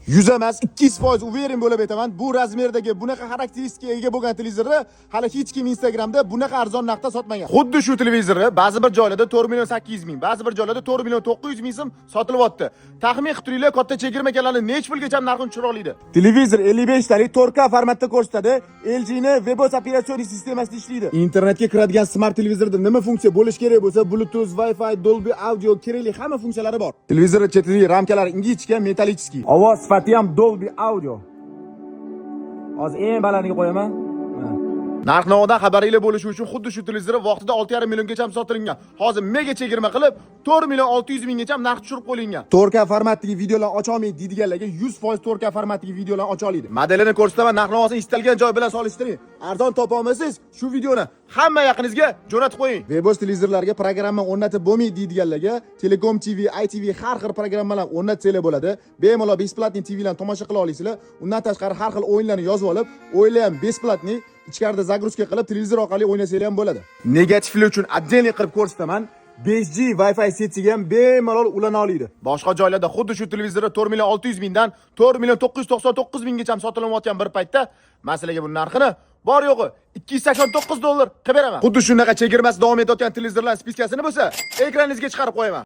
100 emas, 200% уверен bo'lib aytaman. Bu razmerdagi, bunaqa xarakteristikaga ega bo'lgan televizorni hali hech kim Instagramda bunaqa arzon narxda sotmagan. Xuddi shu televizorni ba'zi bir joylarda 4 million 800 ming, ba'zi bir joylarda 4 million 900 ming so'm sotilyapti. Taxmin qilib turinglar, katta chegirma ekanlarni nech pulgacha narxini tushira oladi. Televizor 55 talik 4K formatda ko'rsatadi. LG ni webOS operatsion sistemasida ishlaydi. Internetga kiradigan smart televizorda nima funksiya bo'lishi kerak bo'lsa, Bluetooth, Wi-Fi, Dolby Audio kerakli hamma funksiyalari bor. Televizor chetidagi ramkalar ingichka, металлический. Ovoz sifati ham Dolby Audio. Hozir eng balandiga qo'yaman. Narx-navodan xabaringlar bo'lishi uchun, xuddi shu televizor vaqtida 6,5 milliongacha sotilgan. Hozir mega chegirma qilib 4 million 600 minggacha narx tushirib qo'yilgan. 4K formatdagi videolarni ocha olmaydi deydiganlarga 100% 4K formatdagi videolarni ocha oladi. Modelini ko'rsataman, narx-navosini istalgan joy bilan solishtiring. Arzon topa olmasangiz, shu videoni hamma yaqiningizga jo'natib qo'ying. webOS televizorlarga programma o'rnatib bo'lmaydi deydiganlarga Telekom TV, ITV har xil programmalar o'rnatsanglar bo'ladi. Bemalol бесплатный TVlarni tomosha qila olasizlar. Undan tashqari, har xil o'yinlarni yozib olib, o'yinlar ham бесплатный, ichkarida загрузка qilib, televizor orqali o'ynasanglar ham bo'ladi. Negativlar uchun отдельный qilib ko'rsataman. 5G Wi-Fi сеть iga ham bemalol ulana oladi. Boshqa joylarda xuddi shu televizorni 4 million 600 mingdan 4 million 999 minggacha sotilayotgan bir paytda, man sizlarga bu narxini bor yo'g'i 289 dollar qilib beraman. Xuddi shunaqa chegirmasi davom etayotgan televizorlar списка sini bo'lsa, ekraningizga chiqarib qo'yaman.